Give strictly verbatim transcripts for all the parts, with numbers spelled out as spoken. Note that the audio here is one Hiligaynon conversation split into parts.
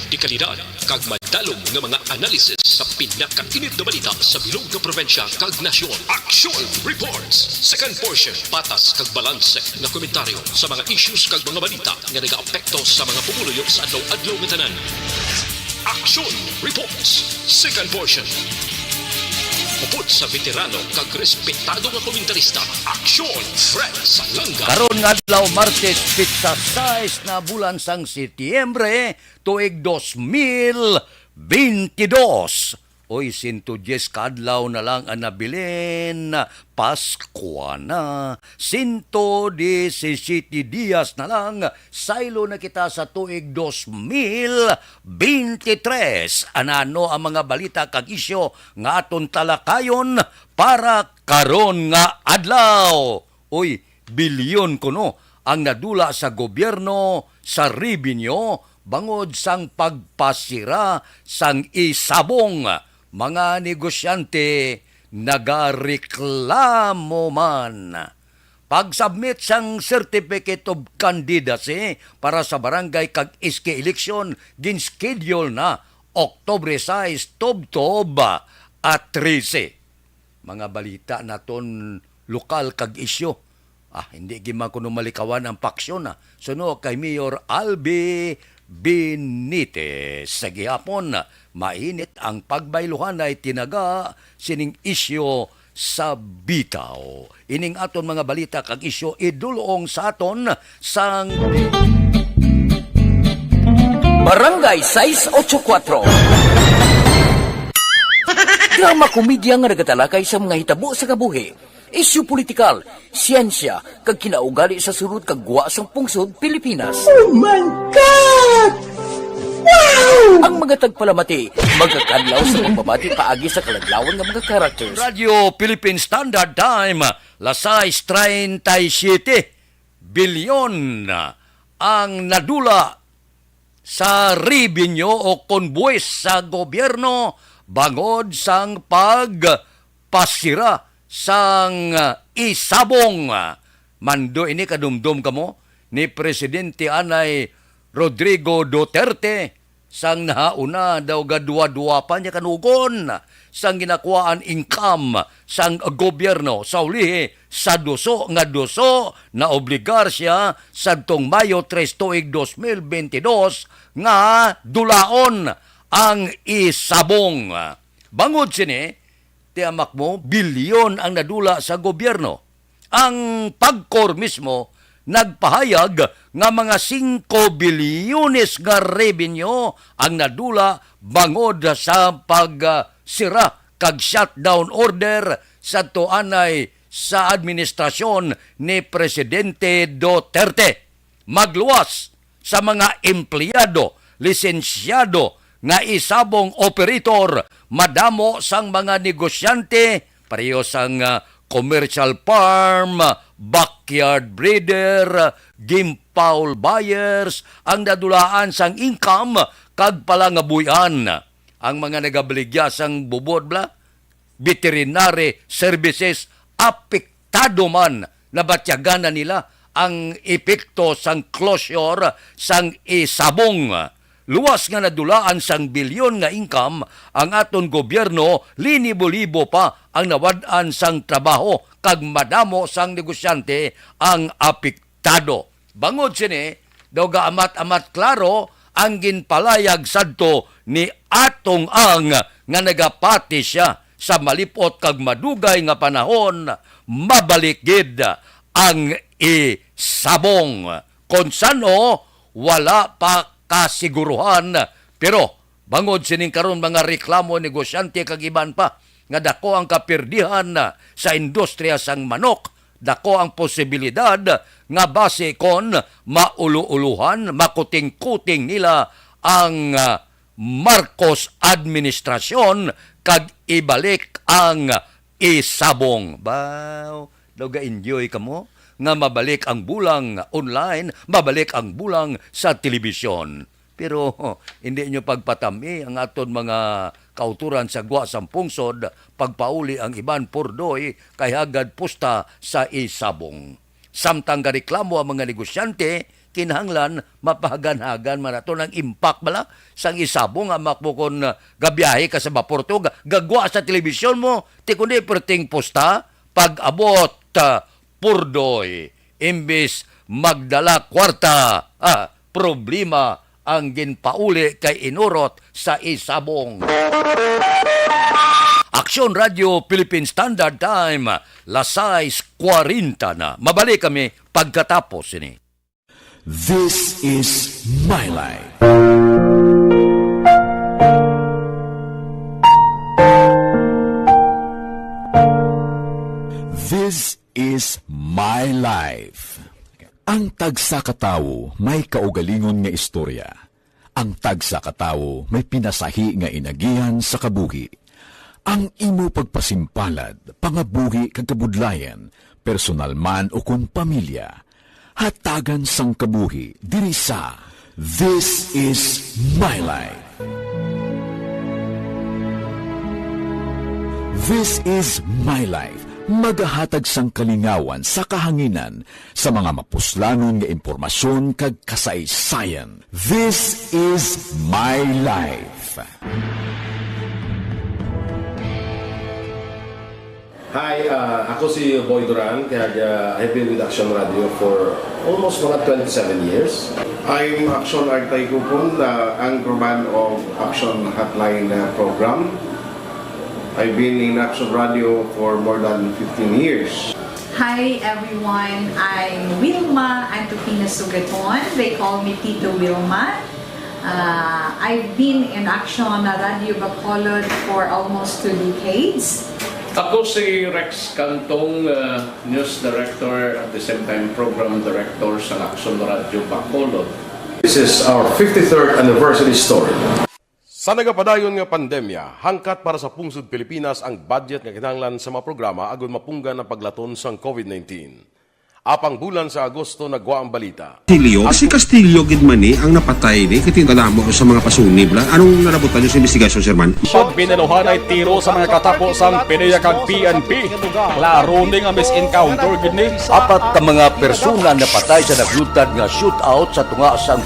Dekalidad kag madalom nga mga analysis sa pinakainit nga balita sa bilog nga probinsya kag nasyon. Action Reports, second portion, patas kag balanse nga komentaryo sa mga issues kag mga balita nga nagaapekto sa mga pumuluyo sa adlaw-adlaw nga tanan. Action Reports, second portion. Upod sa veterano kag respetado nga komentarista, Action Fred Salanga. Karon nga adlaw, Martes, pitsa sais na bulan sang Setyembre, tuig dos mil bentidós. Oy, sento dyes ka adlaw na lang ang nabilin. Paskwa na. Sento disisiti dias na lang. Saylo na kita sa tuig dos mil bentitres. Anano ang mga balita kag isyu nga aton talakayon para karon nga adlaw? Uy, bilyon kuno ang nadula sa gobyerno sa revenue bangod sang pagpasira sang isabong. Mga negosyante nagareklamo man. Pag-submit sang Certificate of Candidacy para sa barangay kag S K election, gin-schedule na Oktubre sais tubtob a trese. Mga balita naton lokal kag isyu. Ah, hindi gid man kuno malikawan ang paksyon, ah. Suno kay Mayor Albi Benitez. Sa gihapon, mainit ang pagbayluhanay tinaga sining isyu sa bitaw. Ining aton mga balita kag isyu idulong sa aton sang Barangay sais otso kuwatro. Drama komedya nga nagatalakay sa mga hitabo sa kabuhi, isyu politikal, siyensya, kag kinaugali sa sulod kag gwa sang pungsod Pilipinas. Oh my God! Wow! Ang mga tagpalamati magakadlaw sa pagbabati paagi sa kaladlawan nga mga characters. Radio Philippine Standard Time, las sais treinta y siete. Bilyon ang nadula sa revenue o kon buwis sa gobyerno bangod sang pagpasira sang isabong. Mando ini, kadumdom kamo, ni Presidente anay Rodrigo Duterte sang nahauna daw gaduwa-duwa pa niya kanugon sang ginakuhaan income sang gobyerno sa ulihi sa duso nga duso naobligar siya sadtong Mayo tres tuig dos mil bentidós nga dulaon ang isabong. Bangod sini, tiamak mo, bilyon ang nadula sa gobyerno. Ang PAGCOR mismo nagpahayag nga mga singko bilyones nga revenue ang nadula bangod sa pagsira kag shutdown order sa tuanay sa administrasyon ni Presidente Duterte. Magluwas sa mga empleyado, lisensyado nga isabong operator, madamo sang mga negosyante, pareho sang, ah, commercial farm, backyard breeder, game fowl buyers, ang nadulaan sang income kag palangabuy-an. Ang mga nagabaligya sang bubod, bla, veterinary services, apektado man, nabatyagan na nila ang epekto sang closure sang isabong. Luwas nga nadulaan sang bilyon nga income ang aton gobyerno, linibo-libo pa ang nawad-an sang trabaho kag madamo sang negosyante ang apektado. Bangod sini, daw gaamat-amat klaro ang ginpalayag sadto ni Atong Ang nga nagapati siya sa malip-ot kag madugay nga panahon, mabalik gid ang isabong. Kon san-o, wala pa kasiguruhan, pero bangod sining karon mga reklamo, negosyante kag iban pa nga dako ang kapirdihan sa industriya sang manok, dako ang posibilidad nga basi kon maulo-ulohan, makuting-kuting nila ang, ah, Marcos administrasyon kag ibalik ang isabong. Baw, daw ga-enjoy kamo nga mabalik ang bulang online, mabalik ang bulang sa telebisyon. Pero hindi nyo pagpatami ang aton mga kauturan sa gwa sang pungsod, pagpauli ang iban purdoy kay hagad pusta sa isabong. Samtang gareklamo ang mga negosyante, Kinahanglan mapahaganhagan man nato ang impact bala sang isabong nga makbo kon, ah, gabiyahe ka sa vapor to, ga-, gagwa sa telebisyon mo, ti kundi perting pusta, pag-abot, ah, purdoy, imbis magdala kwarta, ah, problema ang ginpauli kay inurot sa isabong. Aksyon Radio Philippine Standard Time, las sais kwarenta na. Mabalik kami pagkatapos ini. This is my life. This is my life. Ang tagsa ka tawo may kaugalingon nga istorya. Ang tagsa ka tawo may pinasahi nga inagihan sa kabuhi. Ang imo pagpasimpalad, pangabuhi kag kabudlayan, personal man ukon pamilya, hatagan sang kabuhi diri sa This Is My Life. This Is My Life, magahatag sang kalingawan sa kahanginan sa mga mapuslanon nga impormasyon kag kasaysayan. This Is My Life. Hi, ah, ako si Boy Duran, kag, ah, I've been with Action Radio for almost mga twenty-seven years. I'm Action Artay Kupon, the anchorman of Action Hotline, uh, program. I've been in Action Radio for more than fifteen years. Hi everyone, I'm Wilma Antupina Sugaton. They call me Tito Wilma. Uh, I've been in Action Radio Bacolod for almost two decades. Ako si Rex Cantong, uh, news director, at the same time program director sa Action Radio Bacolod. This is our fifty-third anniversary story. Sa nagapadayon nga pandemya, hangkat para sa pungsod Pilipinas ang budget nga kinahanglan sa mga programa agud mapunggan ang paglaton sang covid nineteen. Apang bulan sa Agosto nagwa ang balita. Castillo? Ang Si Castillo gid man ni ang napatay ni, kay kadamo sa mga pasunib la. Anong nalabutan niyo sa investigasyon, Sir Man? Pag binaluhanay tiro sa mga katapo sang PDEA kag P N P. Klaro ni nga misencounter gid ni. Apat ka mga persona napatay sa naglutad nga shootout sa tunga sang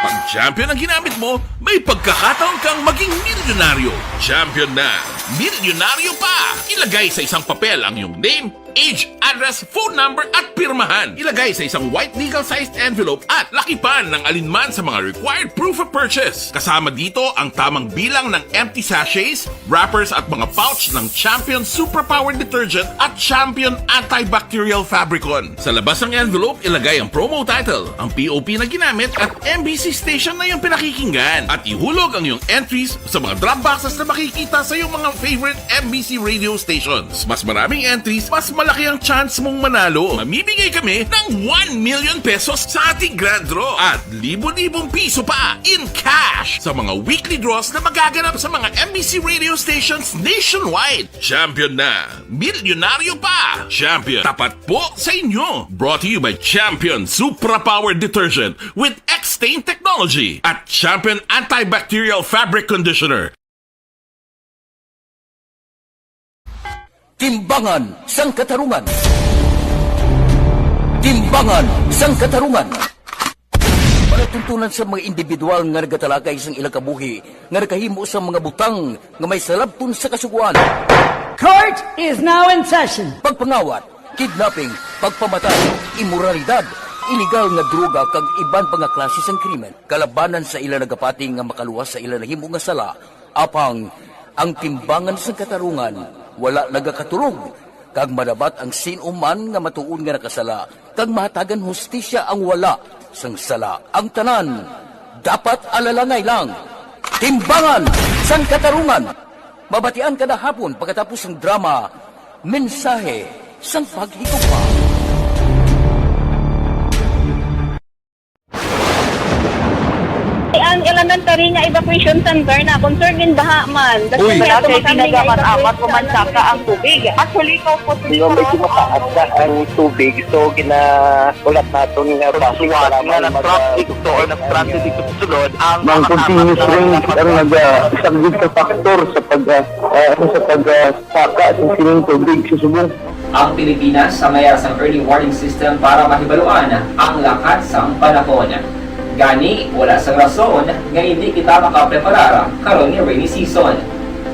Pag champion ang ginamit mo, may pagkakataon kang maging milyonaryo. Champion na, milyonaryo pa! Ilagay sa isang papel ang iyong name, age, address, phone number, at pirmahan. Ilagay sa isang white legal-sized envelope at lakipan ng alinman sa mga required proof of purchase. Kasama dito ang tamang bilang ng empty sachets, wrappers, at mga pouch ng Champion Superpower Detergent at Champion Antibacterial Fabricon. Sa labas ng envelope, ilagay ang promo title, ang P O P na ginamit, at M B C station na iyong pinakikinggan. At ihulog ang iyong entries sa mga drop boxes na makikita sa iyong mga favorite M B C radio stations. Mas maraming entries, mas malaki ang chance mong manalo. Mamimigay kami ng one million pesos sa ating grand draw at libo-libong piso pa in cash sa mga weekly draws na magaganap sa mga M B C radio stations nationwide. Champion na! Milyonaryo pa! Champion, tapat po sa inyo! Brought to you by Champion Supra Power Detergent with X-Stain Technology at Champion Antibacterial Fabric Conditioner. Timbangan sang Katarungan. Timbangan sang Katarungan. Palatuntunan sa mga individual nga nagatalakay sang ilang kabuhi nga nakahimo sang mga butang nga may salabton sa Kasugoan. Court is now in session. Pagpangawat, kidnapping, pagpamatay, imoralidad, iligal nga droga, kag iban pa nga klase sang krimen kalabanan sa ila nagapati nga makaluwas sa ila nahimo nga sala. Apang ang timbangan sang katarungan wala nagakatulog, kag madabat ang sin-o man nga matuod nga nakasala, kag mahatagan hustisya ang wala sang sala. Ang tanan dapat alalangay lang. Timbangan sang Katarungan, mabatian kada hapon pagkatapos sang drama, Mensahe sang Paghigugma. Ang elementary nga evacuation center na, concern in baha man. Uy. Wala kay ginagamit-amat, umansaka ang tubig. Actually, ikaw po, hindi ko mataas na ang tubig. So, gina-, ulat naton nga base para nga mag-, nag-traffic to or nag-transit dito sa sulod, ang Ang continuous rain ang nag-, isang big factor sa pag, ah, ah, sa pag, ah, saka sa sining tubig sa Subo. Ang Pilipinas sa mayara sang early warning system para mahibaluan ang lakat sang panahon. Gani, wala sang rason nga hindi kita makapreparar karon nga rainy season.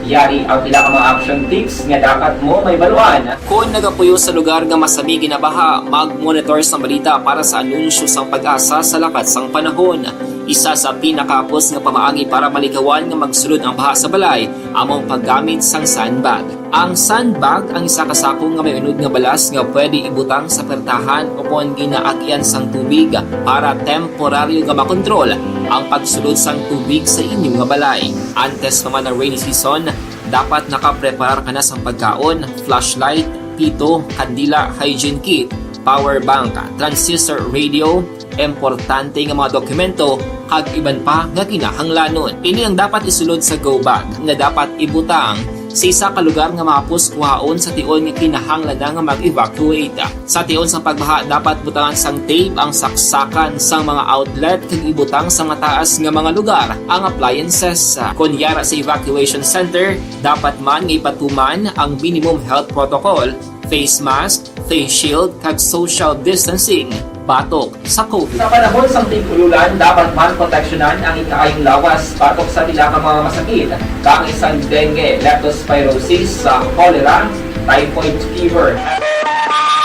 Yari ang pila ka mga action tips nga dapat mo mahibaluan. Kon nagapuyo sa lugar nga masami ginabaha, mag-monitor sang balita para sa anunsyo sang PAGASA sa lakat sang panahon. Isa sa pinakahapos nga pamaagi para malikawan nga magsulod ang baha sa balay amo ang paggamit sang sandbag. Ang sandbag ang isa ka sako nga may unod nga balas nga pwede ibutang sa pertahan o kon ginaagyan sang tubig para temporaryo nga makontrol ang pagsulod sang tubig sa inyo nga balay. Antes pa man ang rainy season, dapat nakapreparar ka na sang pagkaon, flashlight, pito, kandila, hygiene kit, power bank, transistor radio, importante nga mga dokumento, kag iban pa nga kinahanglanon. Ini ang dapat isulod sa go bag nga dapat ibutang sa isa ka lugar nga mahapos kuhaon sa tion nga kinahanglan na nga mag-evacuate. Sa tion sang pagbaha, dapat butangan sang tape ang saksakan sang mga outlet kag ibutang sa mataas nga mga lugar ang appliances. Kon yara sa evacuation center, dapat man nga ipatuman ang minimum health protocol, face mask, face shield, kag social distancing batok sa COVID. Sa panahon sang tig-ululan, dapat man proteksyonan ang ikaayong lawas batok sa pila ka mga masakit, kaangay sang dengue, leptospirosis, sa cholera, typhoid fever.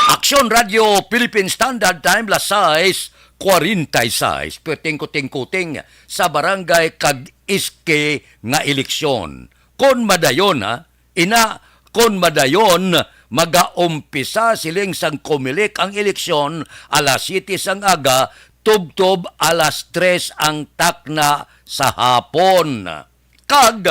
Aksyon Radyo Philippine Standard Time, las sais cuarenta y seis, perting kuting-kuting sa barangay kag iski nga eleksyon. Kon madayon, ha, ina, kon madayon, magaumpisa siling sang Comelec ang eleksyon alas siyete sang aga tubtob alas tres ang takna sa hapon. Kag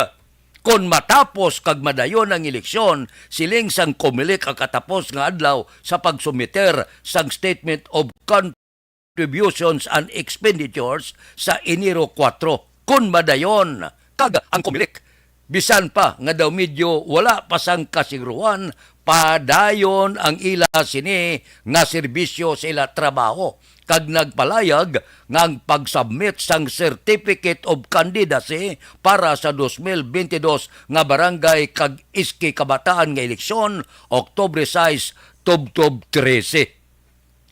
kon matapos kag madayon ang eleksyon, siling sang Comelec ang katapos nga adlaw sa pagsumiter sang Statement of Contributions and Expenditures sa Enero kuwatro. Kon madayon, kag ang Comelec, bisan pa nga daw medyo wala pa sang kasiguruhan, padayon ang ila sini nga serbisyo sa ila trabaho, kag nagpalayag nga ang pag-submit sang Certificate of Candidacy para sa dos mil bentidós nga barangay kag iski kabataan nga eleksyon, Oktubre sais tubtob trese.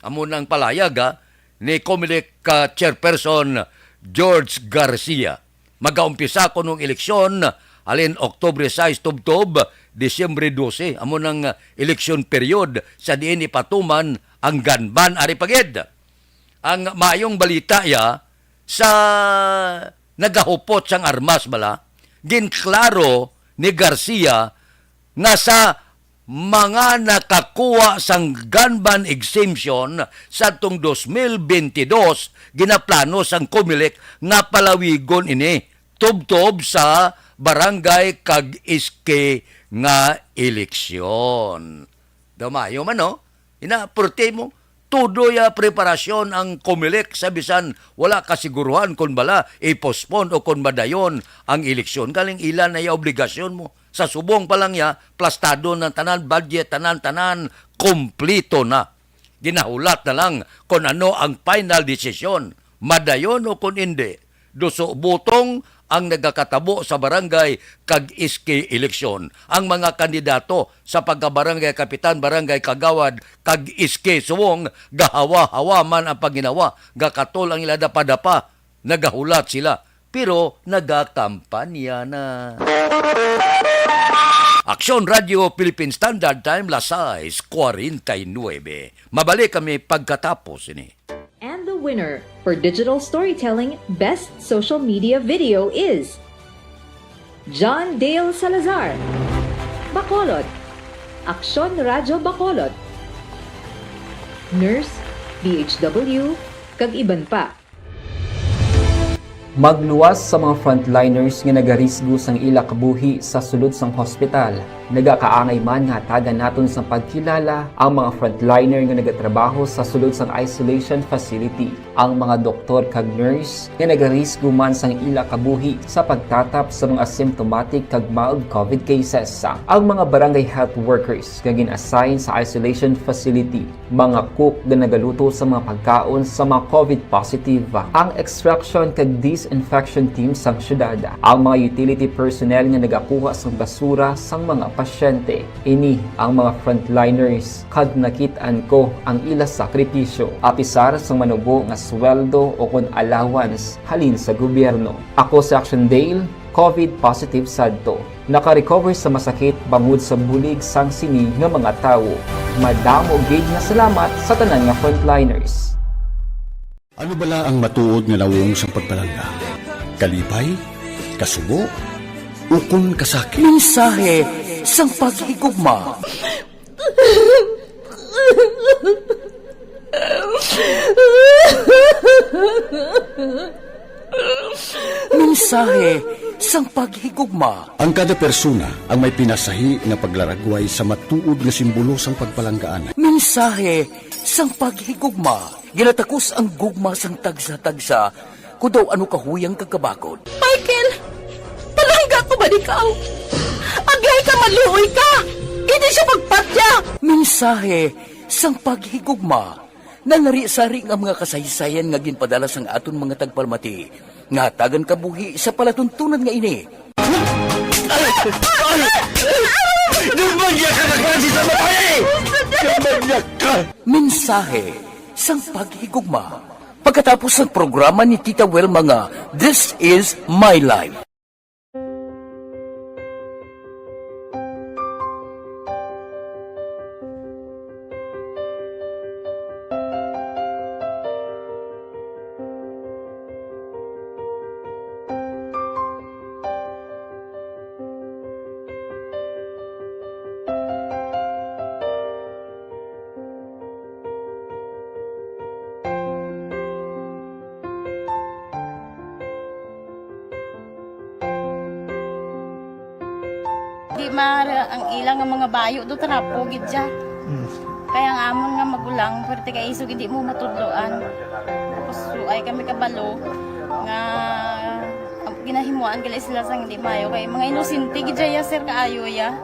Amo nang palayag, ha, ni Comelec, ah, Chairperson George Garcia. Magaumpisa kuno ang eleksyon halin Oktubre sais tubtob Disyembre dose. Amo nang eleksyon period sa diin ipatuman ang gunban. Ari pa gid ang maayong balita, ya, sa nagahupot sang armas bala, ginklaro ni Garcia nga sa mga nakakuha sang gun ban exemption sadtong dos mil bentidós, ginaplano sang Comelec nga palawigon ini tubtob sa barangay kag iski nga eleksyon. Daw maayo man, no? Ina, perti mo, tudo ya preparasyon ang Comelec sa bisan wala kasiguruhan kon bala i-postpone o kon madayon ang eleksyon. Galing ila na ya obligasyon mo. Sa subong pa lang ya, plastado na tanan, budget, tanan-tanan, kompleto na. Ginahulat na lang kon ano ang final desisyon, madayon o kon indi. Duso butong ang nagakatabo sa barangay kag iski eleksyon. Ang mga kandidato sa pagka-barangay kapitan, barangay kagawad, kag iski suwong, gahawa-hawa man ang panginawa, gakatol ang ila dapa-dapa, nagahulat sila, pero nagakampanya na. Aksyon Radyo Philippine Standard Time, las sais cuarenta y nueve. Mabalik kami pagkatapos ini. And the winner for digital storytelling best social media video is John Dale Salazar, Bacolod, Aksyon Radyo Bacolod, Nurse, D H W, kag iban pa. Magluwas sa mga frontliners nga nagarisgo sang ila kabuhi sa sulod sang hospital. Nagakaangay man nga hatagan naton sang pagkilala ang mga frontliner nga nagatrabaho sa sulod sang isolation facility, ang mga doktor kag nurse nga nagarisgo man sang ila kabuhi sa pagtatap sa mga asymptomatic kag mild COVID cases, ang mga barangay health workers nga gin-assign sa isolation facility, mga cook nga nagaluto sa mga pagkaon sa mga COVID positive, ang extraction kag disinfection team sang syudad, ang mga utility personnel nga nagakuha sang basura sang mga Pasyente, ini ang mga frontliners, kag nakit-an ko ang ila sakripisyo, apisar sang manubo nga sweldo o kon allowance halin sa gobyerno. Ako si Action Dale, covid positive sadto. Naka-recover sa masakit bangod sa bulig sang sini nga mga tawo. Madamo gid nga salamat sa tanan nga frontliners. Ano bala ang matuod nga nawong sang pagpalangga? Kalipay? Kasubo? Ukon kasakit? Mensahe sang paghigugma. Mensahe sang paghigugma. Ang kada persona ang may pinasahi nga paglaragway sa matuod nga simbolo sang pagpalanggaan. Mensahe sang paghigugma. Ginatakos ang gugma sang tagsa-tagsa, kon daw ano kahuyang kag kabakod. Michael, palangga ko ba ikaw? Agihay ka maluoy ka! Hindi siya pagpatya! Mensahe sang paghigugma. Nalarisari nga mga kasaysayan nga ginpadala sang aton mga tagpalamati nga hatagan kabuhi sa palatuntunan nga ini. Demonyakka ka, klase sa babae! Demonyakka! Mensahe sang paghigugma. Pagkatapos sang programa ni Tita Wilma nga This Is My Life. Di mara ang ila nga mga bayo do trapo gid siya. Kaya ang amon nga magulang, pwerte kay isog hindi mo matudloan. Tapos ay kami kabalo nga ang ginahimuan gali sila sang hindi mayo kay mga inosente gid siya, sir, kaayo ya.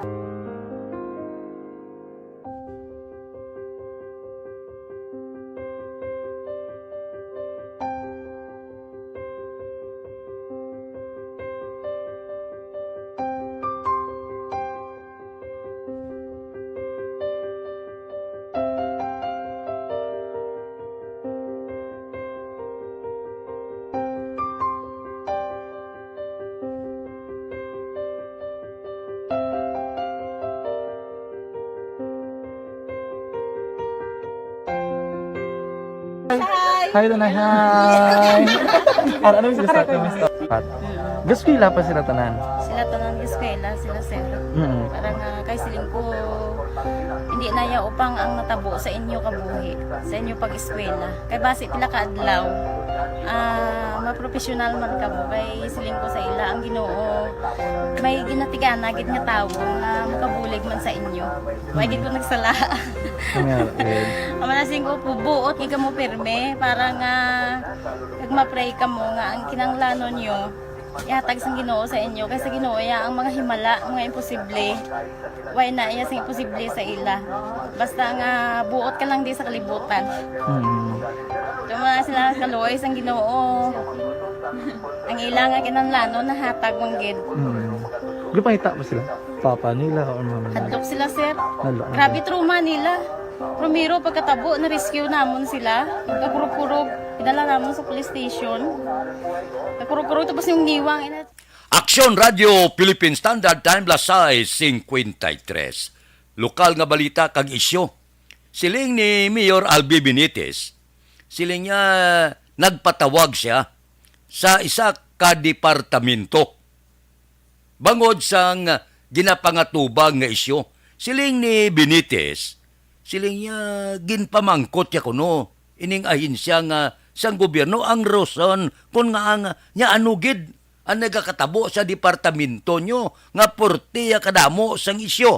Hi, Tanay. Hi. Ar, ano yung gusto? Ano gusto? Pat. Gaskwela pa sila tanan. Sila tanan eskwela, sila sir. Mm. Para nga kay siling ko, hindi na ya upang ang natabo sa inyo kabuhi, sa inyo pag-eskwela. Kay basi pila ka adlaw, ah, mapropesyonal man kamo. Kay siling ko sa ila, ang Ginoo may ginatigana gid nga tawo nga makabulig man sa inyo. Wa gid ko nagsala. Nga, eh. Ang mga singko po, buot gid kamo pirme para nga kag ma-pray kamo nga ang kinahanglanon nyo ihatag sang Ginoo sa inyo, kay sa Ginoo ya ang mga himala, mga imposible. Way na iya sing imposible sa ila. Basta nga buot ka lang di sa kalibutan. Mm. Yung mga sila kaluoy sang Ginoo. Ang ila nga kinahanglanon nahatag man gid. Mm. Gipangita ba sila? Papa nila or mama nila? Hadlok sila, sir. Hadlok. Grabe trauma nila. Primero, pagkatabo, na-rescue namon sila. Pagkakurog-kurog, idala namon sa police station. Pagkakurog-kurog, tapos yung niwang, ina- Aksyon Radio Philippine Standard Time, las sais cincuenta y tres. Lokal nga balita kag isyu. Siling ni Mayor Albi Benitez, siling niya nagpatawag siya sa isa ka departamento bangod sang ginapangatubang nga isyu. Siling ni Benitez, siling niya ginpamangkot niya kuno ining ahensya nga sang gobyerno ang rason kon ngaa nga niya ano gid ang nagakatabo sa departamento nyo nga porte ya kadamo sang isyu.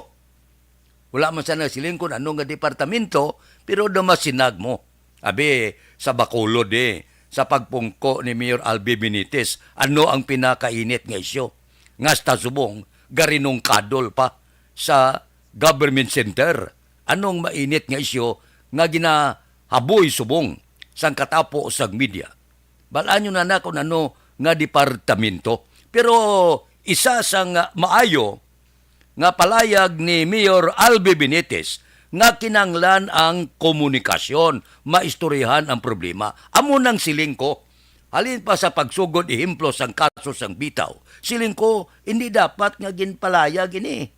Wala man sana siling kung ano nga departamento, pero daw masinag mo. Abi, sa Bacolod, eh, sa pagpungko ni Mayor Albi Benitez, ano ang pinakainit nga isyu? Nga hasta subong, garinungkadol pa sa government center. Anong mainit nga isyu nga ginahaboy subong sang katapo sang media? Balaan nyo na na kung ano nga departamento. Pero isa sang maayo nga palayag ni Mayor Albi Benitez nga kinahanglan ang komunikasyon, maistoryahan ang problema. Amo nang siling ko, halin pa sa pagsugod ehemplo sang kaso sang Bitaw, siling ko, hindi dapat nga ginpalayag ini.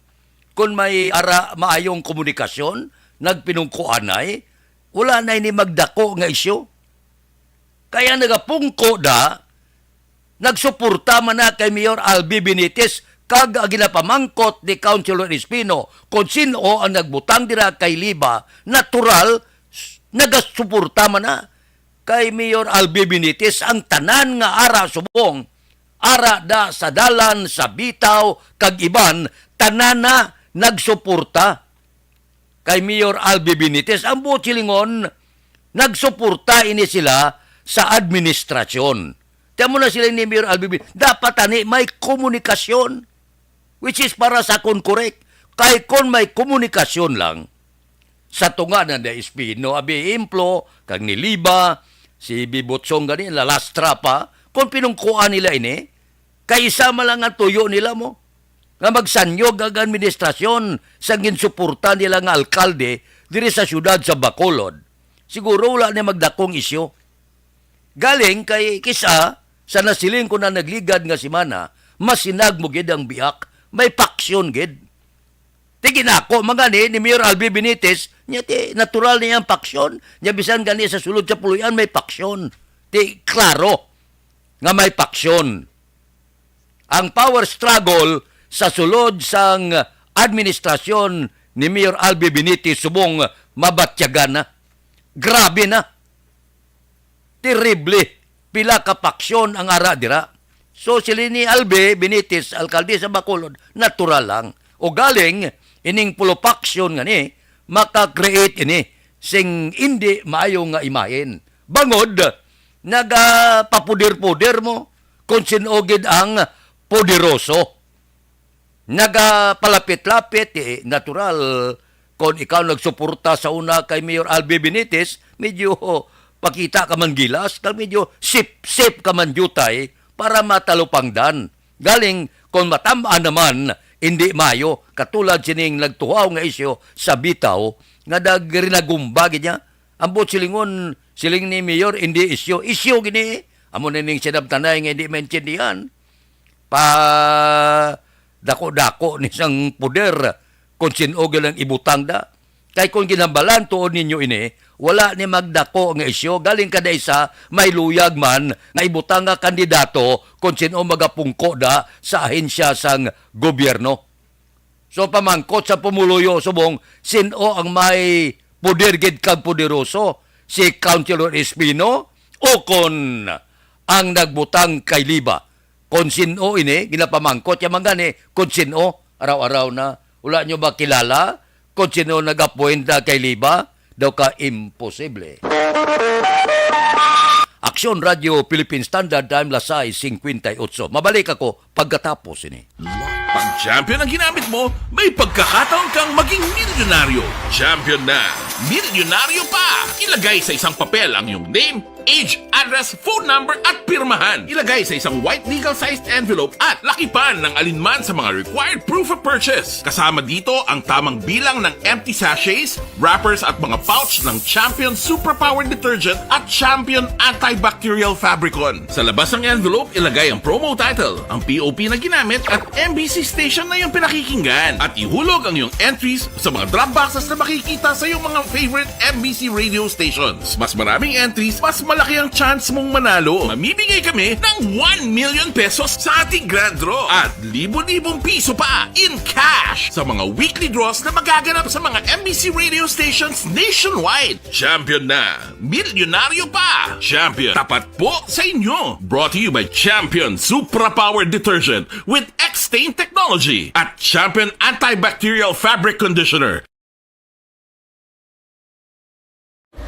Kon may ara maayong komunikasyon, nagpinungkuanay, wala na ini magdako nga isyu. Kaya nagapungko da, nagsuporta man na kay Mayor Albi Benitez, kag ang ginapamangkot ni Councilor Espino kung sin-o ang nagbutang dira kay Liba, natural, s-, nagasuporta man na kay Mayor Albi Benitez ang tanan nga ara subong, ara da sa dalan, sa Bitaw, kag iban, tanan na nagsuporta kay Mayor Albi Benitez. Ang buot silingon, nagsuporta ini sila sa administrasyon. Kaya mo na sila ni Mayor Albi Benitez, dapat ani may komunikasyon, which is para sa akon correct. Kay kon may komunikasyon lang, sa tunga na ni Espino, abi, ehemplo, kag ni Liba, si Bibutsong gani, lalastra pa, kung pinungkuan nila ini, kay isa man lang ang tuyo nila mo, nga magsanyog ang administrasyon sa ginsuporta nila nga alkalde diri sa siyudad sa Bacolod. Siguro wala ni magdakong isyu. Galing kay kisa sa nasiling ko na nagligad nga semana, masinag mo gid ang biak, may paksyon gid. Ti ginako man gani ni Mayor Albi Benitez, nya ti natural niya ang paksyon, nya bisan gani sa sulod sa puloy-an may paksyon. Ti klaro nga may paksyon. Ang power struggle sa sulod sang administrasyon ni Mayor Albi Benitez subong mabatyagan na. Grabe na. Terrible. Pila ka paksyon ang ara dira. So, sila ni Albi Benitez, alkalde sa Bacolod, natural lang. O galing, ining pulo paksyon nga ni, maka-create ini sing indi maayo nga imahen. Bangod, nagapapuder-puder mo kung sin-o gid ang poderoso. Nagapalapit-lapit, eh, natural. Kon ikaw nagsuporta sa una kay Mayor Albi Benitez, medyo pakita ka man gilas, kag medyo sip-sip ka man diutay para matalupangdan. Galing, kon matam-an naman, hindi mayo, katulad sining nagtuhaw nga isyu sa Bitaw, nga nagrinagumba gid niya. Ang buot silingon, siling ni Mayor, hindi isyu. Isyu gini, amo na ning sinabtanay nga hindi maintindihan. Pa dako-dako ni sang poder kung sin-o lang ibutang da. Kay kung ginhambalan tuod ninyo ini, wala ni magdako nga isyu, galing kada isa may luyag man nga ibutang nga kandidato kung sin-o magapungko da sa ahensya sang gobyerno. So, pamangkot sa pumuluyo subong, sin-o ang may poder gid kag poderoso, si Councilor Espino o kon ang nagbutang kay Liba? Kon sin-o ini, ginapamangkot ya man gani, kon sin-o, araw-araw na. Wala nyo ba kilala kon sin-o nag-appoint na kay Liba? Daw ka imposible. Aksyon Radio Philippine Standard Time, las sais cincuenta y ocho. Mabalik ako pagkatapos ini. Pag Champion ang ginamit mo, may pagkakataon kang maging milyonaryo. Champion na, milyonaryo pa! Ilagay sa isang papel ang iyong name, age, address, phone number, at pirmahan. Ilagay sa isang white legal-sized envelope at lakipan ng alinman sa mga required proof of purchase. Kasama dito ang tamang bilang ng empty sachets, wrappers, at mga pouch ng Champion Superpower Detergent at Champion Antibacterial Fabricon. Sa labas ng envelope, ilagay ang promo title, ang P O P na ginamit, at M B C station na iyong pinakikinggan. At ihulog ang iyong entries sa mga drop boxes na makikita sa iyong mga favorite M B C radio stations. Mas maraming entries, mas malaki ang chance mong manalo. Mamimigay kami ng one million pesos sa ating grand draw at libo-libong piso pa in cash sa mga weekly draws na magaganap sa mga M B C radio stations nationwide. Champion na! Milyonaryo pa! Champion, tapat po sa inyo! Brought to you by Champion Supra Power Detergent with X-Stain Technology at Champion Antibacterial Fabric Conditioner.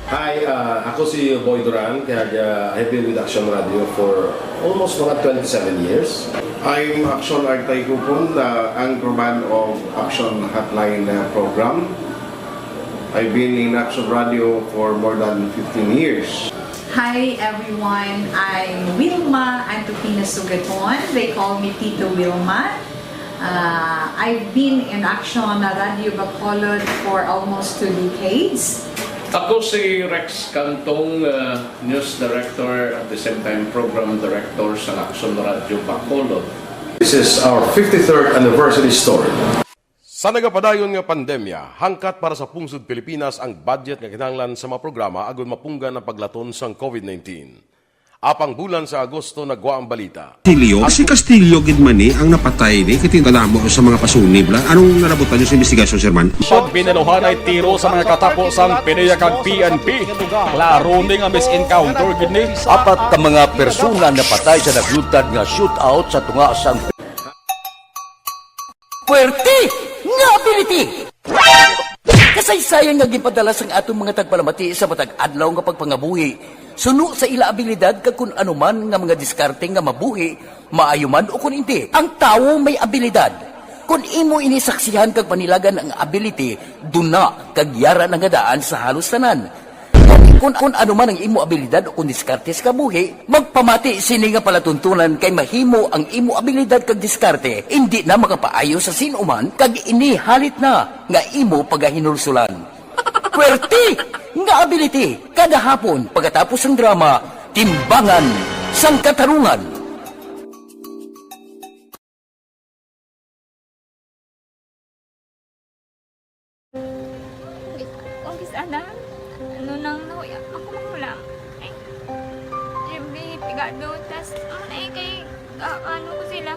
Hi, uh, ako si Boy Duran, kaya uh, I've been with Action Radio for almost mga twenty-seven years. I'm Action Artay Kupon, the anchorman of Action Hotline uh, program. I've been in Action Radio for more than fifteen years. Hi everyone, I'm Wilma Antupina Sugaton. They call me Tito Wilma. Uh, I've been in Action Radyo Bacolod for almost two decades. Ako si Rex Cantong, uh, news director, at the same time program director sa Action Radyo Bacolod. This is our fifty-third anniversary story. Sa nagapadayon nga pandemya, hangkat para sa pungsod Pilipinas ang budget nga kinahanglan sa mga programa agud mapunggan ang paglaton sang covid nineteen. Apang bulan sa Agosto nagwa ang balita. Castillo, si Castillo gid man ni ang napatay ni, kay tingkadamo sa mga pasunib la. Anong nalabutan niyo sa investigasyon, Sir Man? Pag binaluhanay tiro sa mga katapo sang PDEA kag P N P, klaro ni nga mis-encounter gid ni. Apat ka mga persona napatay sa nagluntad nga shootout sa tunga sang Puwerte nga ability! Kasaysayan nga ginpadala sang aton mga tagpalamati sa matag adlaw nga pagpangabuhi, suno sa ila abilidad kag kun ano man nga mga diskarte nga mabuhi, maayo man o kun indi. Ang tawo may abilidad. Kun imo ini saksihan kag panilagan ang ability, duna kag yara na nga daan sa halos tanan. Kun, kun ano man ang imo abilidad o kun diskarte sa kabuhi, magpamati sini nga palatuntunan kay mahimo ang imo abilidad kag diskarte indi na makapaayo sa sin-o man kag ini halit na nga imo pagahinulsulan. Puwerte nga ability kada hapon pagkatapos sang drama, Timbangan sang Katarungan. Umpisa na, ano nang nahuya ako magulang. Ay, Jimmy, pigado, tas, ano na eh, kay, ah, ano ko sila,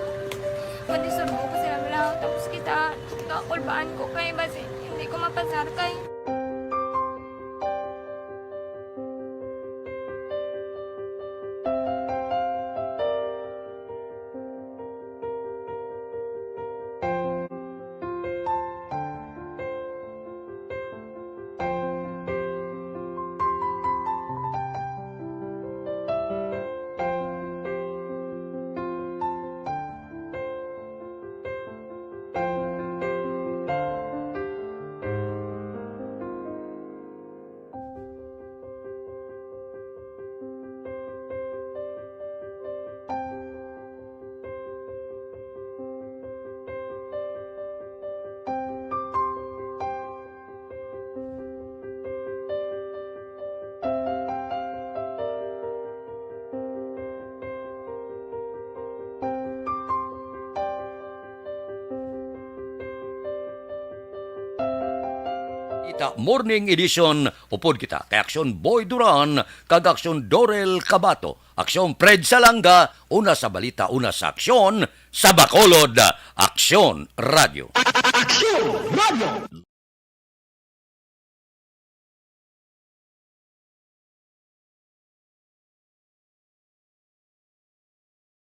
madisturbo ko sila, wala, tapos kita, kakulbaan ko kay, basi, hindi ko mapasar kay. Ita Morning Edition, upod kita kay Aksyon Boy Duran kag Aksyon Dorel Cabato, Aksyon Fred Salanga, una sa balita, una sa aksyon, sa Bacolod, Aksyon Radio. Aksyon Radio.